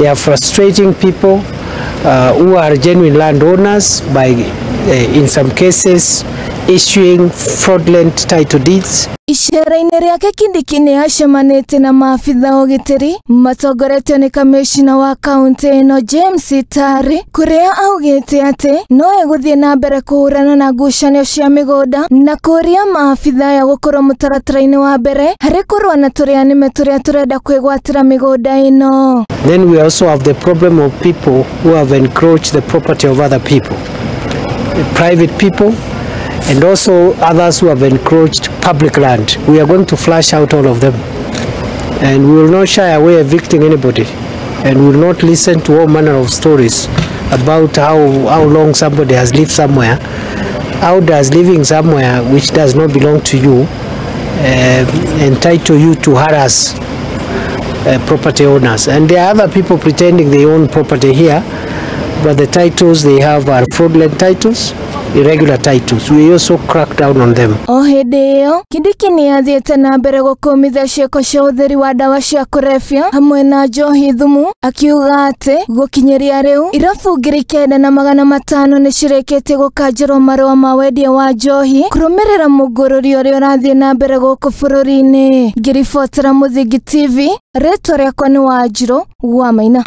They are frustrating people who are genuine landowners by, in some cases, issuing fraudulent title deeds. Icera-inĩ rĩake, Kindiki nĩ acemanĩtie na maabitha ũgitĩri matongoretio nĩ kamĩcina wa kaunti ĩno James Tari, kũrĩa augĩte atĩ no egũthiĩ na mbere kũhũrana na ngucanio cia mĩgũnda na kũria maabitha aya gũkorwo mũtaratara-inĩ wa mbere harĩ kũrũa na tũrĩa nĩme tũrĩa tũrenda kwĩgwatĩra mĩgũnda ĩno. Then we also have the problem of people who have encroached the property of other people, private people, and also others who have encroached public land. We are going to flush out all of them. And we will not shy away evicting anybody. And we will not listen to all manner of stories about how long somebody has lived somewhere. How does living somewhere which does not belong to you entitle you to harass property owners? And there are other people pretending they own property here, but the titles they have are fraudulent titles, irregular titles. We also crack down on them. O hĩndĩ ĩyo, Kindiki nĩ athiĩte na mbere gũkũmithia ciĩko cia ũtheri wa ndawa cia kũrebia hamwe na njohi thumu, akiuga atĩ gũkinyĩria rĩu irabu 9500 nĩ cirĩkĩtie gũkanjĩrwo marũa ma wendia wa njohi kũrũmĩrĩra mũngũrũri ũrĩa ũrathiĩ na mbere gũkũ bũrũri-inĩ. Ngĩribotera Mũthingi TV, rĩtwa rĩakwa nĩ Wanjirũ wa Maina.